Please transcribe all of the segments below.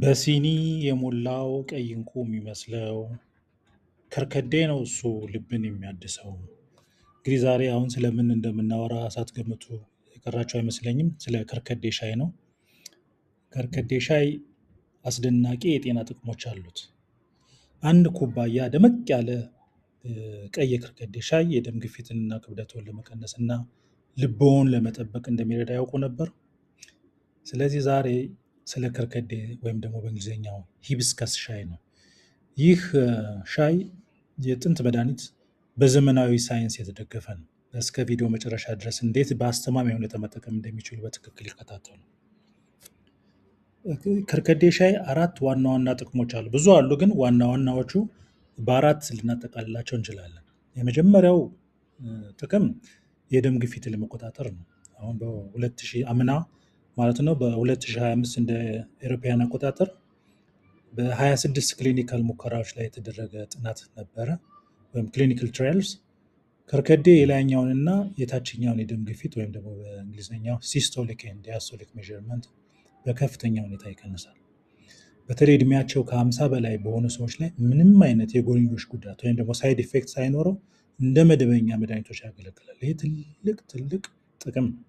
በሲኒ የሞላው ቀይ እንቁ የሚመስለው ከርከዴ ነው እሱ ልብን የሚያድሰው። እንግዲህ ዛሬ አሁን ስለምን እንደምናወራ ሳትገምቱ የቀራችሁ አይመስለኝም። ስለ ከርከዴ ሻይ ነው። ከርከዴ ሻይ አስደናቂ የጤና ጥቅሞች አሉት። አንድ ኩባያ ደመቅ ያለ ቀይ የከርከዴ ሻይ የደም ግፊትንና ክብደትን ለመቀነስ እና ልብዎን ለመጠበቅ እንደሚረዳ ያውቁ ነበር? ስለዚህ ዛሬ ስለ ከርከዴ ወይም ደግሞ በእንግሊዝኛው hibiscus ሻይ ነው። ይህ ሻይ የጥንት መድኃኒት በዘመናዊ ሳይንስ የተደገፈ ነው። እስከ ቪዲዮ መጨረሻ ድረስ እንዴት በአስተማማኝ ሁኔታ መጠቀም እንደሚችሉ በትክክል ይከታተሉ። ከርከዴ ሻይ አራት ዋና ዋና ጥቅሞች አሉ። ብዙ አሉ፣ ግን ዋና ዋናዎቹ በአራት ልናጠቃልላቸው እንችላለን። የመጀመሪያው ጥቅም የደም ግፊትን ለመቆጣጠር ነው። አሁን በ2000 አምና ማለት ነው፣ በ2025 እንደ ኤሮፓውያን አቆጣጠር በ26 clinical ሙከራዎች ላይ የተደረገ ጥናት ነበረ፣ ወይም clinical trials። ከርከዴ የላይኛውንና የታችኛውን የደም ግፊት ወይም ደግሞ በእንግሊዝኛው systolic and diastolic measurement በከፍተኛ ሁኔታ ይቀንሳል። በተለይ እድሜያቸው ከ50 በላይ በሆኑ ሰዎች ላይ ምንም አይነት የጎንዮሽ ጉዳት ወይም ደግሞ side effect ሳይኖረው እንደ መደበኛ መድኃኒቶች ያገለግላል። ይህ ትልቅ ትልቅ ጥቅም ነው።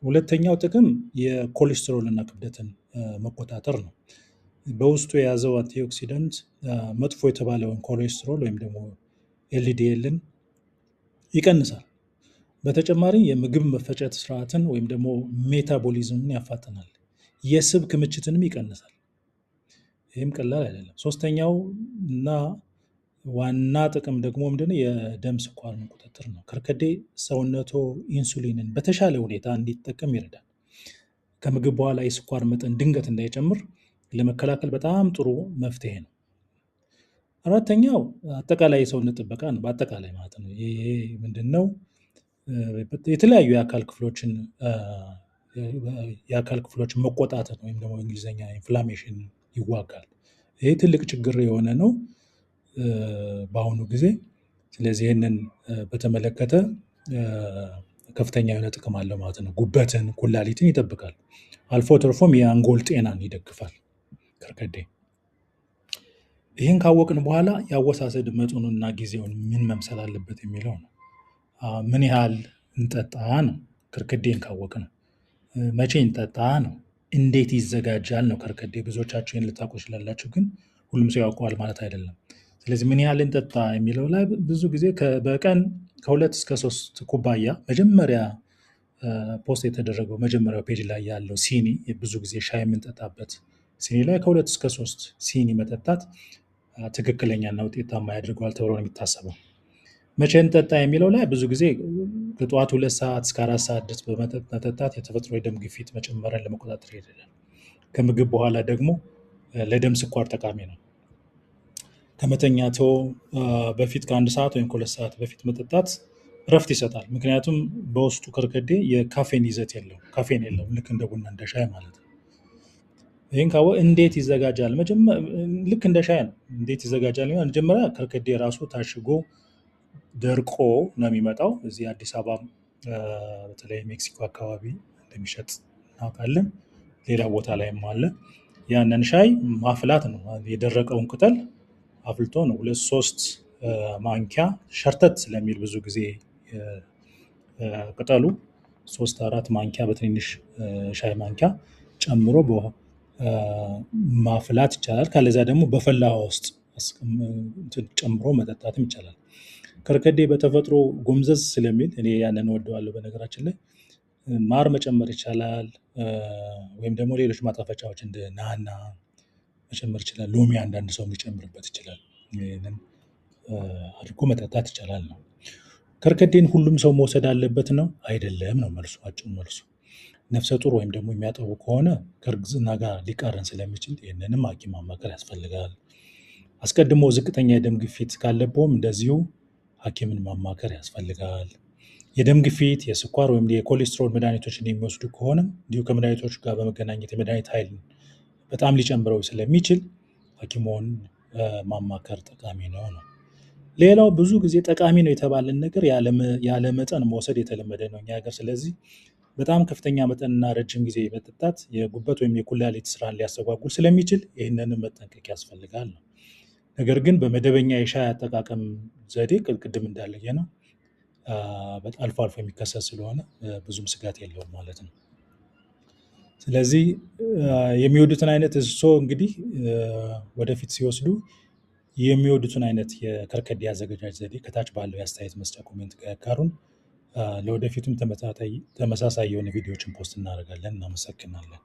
ሁለተኛው ጥቅም የኮሌስትሮል እና ክብደትን መቆጣጠር ነው። በውስጡ የያዘው antioxidant መጥፎ የተባለውን ኮሌስትሮል ወይም ደግሞ LDL ን ይቀንሳል። በተጨማሪ የምግብ መፈጨት ስርዓትን ወይም ደግሞ metabolism ን ያፋጥናል። የስብ ክምችትንም ይቀንሳል። ይህም ቀላል አይደለም። ሶስተኛው እና ዋና ጥቅም ደግሞ ምንድነው? የደም ስኳርን ቁጥጥር ነው። ከርከዴ ሰውነቶ ኢንሱሊንን በተሻለ ሁኔታ እንዲጠቀም ይረዳል። ከምግብ በኋላ የስኳር መጠን ድንገት እንዳይጨምር ለመከላከል በጣም ጥሩ መፍትሄ ነው። አራተኛው አጠቃላይ የሰውነት ጥበቃ ነው። በአጠቃላይ ማለት ነው። ይሄ ምንድነው? የተለያዩ የአካል ክፍሎችን መቆጣጠር ወይም ደግሞ በእንግሊዝኛ inflammation ይዋጋል። ይሄ ትልቅ ችግር የሆነ ነው በአሁኑ ጊዜ። ስለዚህ ይህንን በተመለከተ ከፍተኛ የሆነ ጥቅም አለው ማለት ነው። ጉበትን፣ ኩላሊትን ይጠብቃል። አልፎ ተርፎም የአንጎል ጤናን ይደግፋል ከርከዴ። ይህን ካወቅን በኋላ የአወሳሰድ መጠኑና ጊዜውን ምን መምሰል አለበት የሚለው ነው። ምን ያህል እንጠጣ ነው ከርከዴን ካወቅን። መቼ እንጠጣ ነው። እንዴት ይዘጋጃል ነው ከርከዴ። ብዙዎቻችሁ ይህን ልታውቁ ትችላላችሁ፣ ግን ሁሉም ሰው ያውቀዋል ማለት አይደለም። ስለዚህ ምን ያህል እንጠጣ የሚለው ላይ ብዙ ጊዜ በቀን ከ2 እስከ 3 ኩባያ፣ መጀመሪያ post የተደረገው መጀመሪያው page ላይ ያለው ሲኒ፣ ብዙ ጊዜ ሻይ የምንጠጣበት ሲኒ ላይ ከ2 እስከ 3 ሲኒ መጠጣት ትክክለኛና ውጤታማ ያደርገዋል ተብሎ ነው የሚታሰበው። መቼ እንጠጣ የሚለው ላይ ብዙ ጊዜ ከጠዋቱ 2 ሰዓት እስከ 4 ሰዓት ድረስ በመጠጣት የተፈጥሮ የደም ግፊት መጨመርን ለመቆጣጠር ይረዳል። ከምግብ በኋላ ደግሞ ለደም ስኳር ጠቃሚ ነው። ከመተኛቶ በፊት ከ1 ሰዓት ወይም ከ2 ሰዓት በፊት መጠጣት እረፍት ይሰጣል። ምክንያቱም በውስጡ ከርከዴ የካፌን ይዘት የለውም። ካፌን የለውም፣ ልክ እንደ ቡና እንደ ሻይ ማለት ነው። ይህን ካወ እንዴት ይዘጋጃል? ልክ እንደ ሻይ ነው። እንዴት ይዘጋጃል? መጀመሪያ ከርከዴ ራሱ ታሽጎ ደርቆ ነው የሚመጣው። እዚህ አዲስ አበባ በተለይ ሜክሲኮ አካባቢ እንደሚሸጥ እናውቃለን። ሌላ ቦታ ላይም አለ። ያንን ሻይ ማፍላት ነው። የደረቀውን ቅጠል አፍልቶ ነው፣ 2-3 ማንኪያ፣ ሸርተት ስለሚል ብዙ ጊዜ ቅጠሉ 3-4 ማንኪያ በትንንሽ ሻይ ማንኪያ ጨምሮ ማፍላት ይቻላል። ካለዚያ ደግሞ በፈላ ውሃ ውስጥ ጨምሮ መጠጣትም ይቻላል። ከርከዴ በተፈጥሮ ጎምዘዝ ስለሚል እኔ ያንን እወደዋለሁ። በነገራችን ላይ ማር መጨመር ይቻላል፣ ወይም ደግሞ ሌሎች ማጣፈጫዎች እንደ ናና መጨመር ይችላል። ሎሚ አንዳንድ ሰው ሊጨምርበት ይችላል። ይህንን አድርጎ መጠጣት ይቻላል ነው። ከርከዴን ሁሉም ሰው መውሰድ አለበት ነው? አይደለም ነው መልሱ፣ አጭሩ መልሱ። ነፍሰ ጡር ወይም ደግሞ የሚያጠቡ ከሆነ ከእርግዝና ጋር ሊቃረን ስለሚችል ይህንንም ሐኪም ማማከር ያስፈልጋል። አስቀድሞ ዝቅተኛ የደም ግፊት ካለብዎም እንደዚሁ ሐኪምን ማማከር ያስፈልጋል። የደም ግፊት፣ የስኳር ወይም የኮሌስትሮል መድኃኒቶችን የሚወስዱ ከሆነም እንዲሁ ከመድኃኒቶቹ ጋር በመገናኘት የመድኃኒት ኃይል በጣም ሊጨምረው ስለሚችል ሐኪምዎን ማማከር ጠቃሚ ነው ነው። ሌላው ብዙ ጊዜ ጠቃሚ ነው የተባለን ነገር ያለ መጠን መውሰድ የተለመደ ነው እኛ ሀገር። ስለዚህ በጣም ከፍተኛ መጠንና ረጅም ጊዜ መጠጣት የጉበት ወይም የኩላሊት ስራን ሊያስተጓጉል ስለሚችል ይህንንም መጠንቀቅ ያስፈልጋል ነው። ነገር ግን በመደበኛ የሻይ አጠቃቀም ዘዴ ቅድም እንዳለየ ነው አልፎ አልፎ የሚከሰት ስለሆነ ብዙም ስጋት የለውም ማለት ነው። ስለዚህ የሚወዱትን አይነት እርስዎ እንግዲህ ወደፊት ሲወስዱ የሚወዱትን አይነት የከርከዴ አዘገጃጀት ዘዴ ከታች ባለው የአስተያየት መስጫ comment ጋር ያጋሩን። ለወደፊቱም ተመሳሳይ የሆነ ቪዲዮዎችን post እናደርጋለን። እናመሰግናለን።